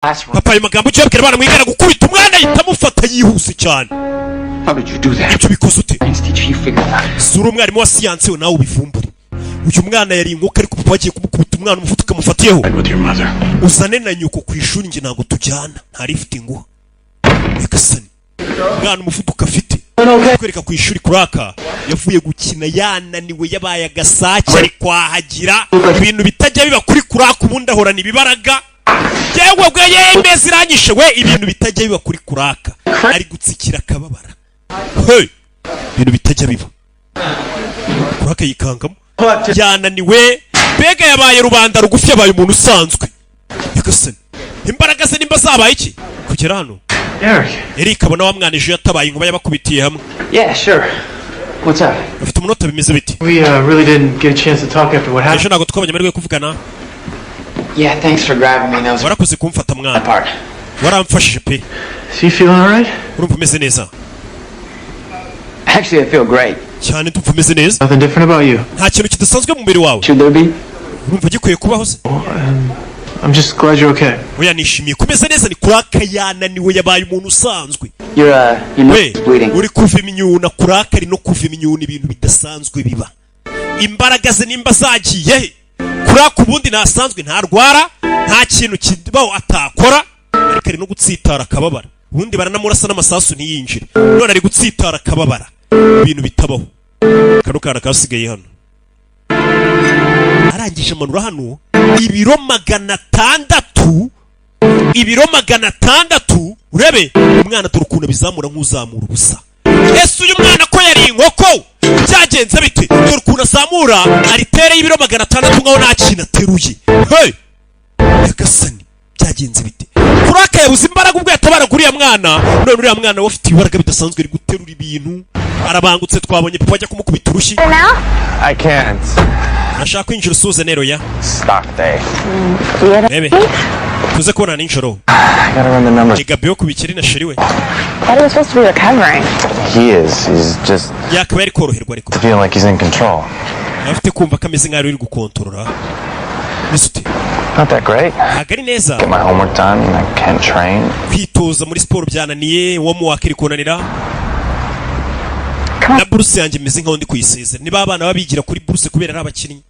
Classroom. Papa, ayo magambo ujye uyabwira abana mwigana. Gukubita umwana, ahita amufata yihuse cyane. How did you do that? Ibyo bikoze ute? Science teacher, you figured it out. Sura umwarimu wa siyanse we, nawe ubivumbure. Uyu mwana yari inkoko, ariko papa agiye kumukubita umwana, umuvuduko amufatiyeho. With your mother. Uzane na nyoko ku ishuri, njye ntabwo tujyana, nta lift nguha. Nyagasani, umwana umuvuduko afite! Kwereka ku ishuri, kuraka yavuye gukina yananiwe, yabaye agasake, ari kwahagira ibintu bitajya biba kuri kuraka. Ubundi ahorana ibibaraga. Yewe bwe, yemeza iranyishe we! Ibintu bitajya biba kuri kuraka, ari gutsikira akababara. Hey! Ibintu bitajya biba, kuraka yikangamo, yananiwe, mbega yabaye rubanda rugufi, yabaye umuntu usanzwe. Nyagasani, imbaraga ze nimba zabaye iki kugera hano? Eric. Eric abona wa mwana ejo yatabaye inkuba, yabakubitiye hamwe. Yeah, sure. What's up? Ufite umunota? Bimeze biti? We really didn't get a chance to talk after what happened. Ejo ntabwo twabonye amahirwe yo kuvugana. Yeah, thanks for grabbing me. That was Warakoze kumfata mwana. my part. Waramfashije pe. So you feeling alright? Urumva umeze neza? Actually, I feel great. Cyane, ndumva umeze neza. Nothing different about you. Nta kintu kidasanzwe mu mubiri wawe. Should there be? Urumva gikwiye kubaho se? I'm just glad you're okay. Oya, nishimiye ko umeze neza. Ni kuraka yananiwe, yabaye umuntu usanzwe. Your nose We is bleeding. uri kuva imyuna, kuraka ari no kuva imyuna, ibintu bidasanzwe biba. Imbaraga ze nimba zagiye he? Kuraka ubundi ntasanzwe, ntarwara, nta kintu kibaho atakora, ariko ari no gutsitara akababara. Ubundi baranamurasa n'amasasu ntiyinjire, none ari gutsitara akababara, ibintu bitabaho. Kano kana kasigaye hano, arangije amanura hano ibiro 600, ibiro 600. Urebe umwana, dore ukuntu abizamura nk'uzamura ubusa. Ese uyu mwana ko yari inkoko, byagenze bite? Dore ukuntu azamura aritere y'ibiro 600 nkaho nta kintu ateruye. Hey! Nyagasani, byagenze bite? Kuraka yabuze imbaraga ubwo yatabaraga uriya mwana, none uriya mwana we afite ibibaraga bidasanzwe, ari guterura ibintu, arabangutse. Twabonye papa ajya kumukubita urushyi. Now? I can't. Nashaka kwinjira usuhuze Nero ya. Stock day. Rebe tuze kubona nijoro. I gotta run the numbers. Ni Gabi wo ku bikeri na chéri we. Thought he was supposed to be recovering. He is. He's just Yakabaye ari koroherwa, ariko feeling like he's in control. afite kumva ko ameze nk'aho ari gukontorora. Mbese ute? Not that great. Ntabwo ari neza. Get my homework done. I can't train. Kwitoza muri siporo byananiye, uwo mu wakiri kunanira, na buruse yanjye imeze nkaho ndi kuyisezera. Niba abana baba bigira kuri buruse kubera ari abakinnyi.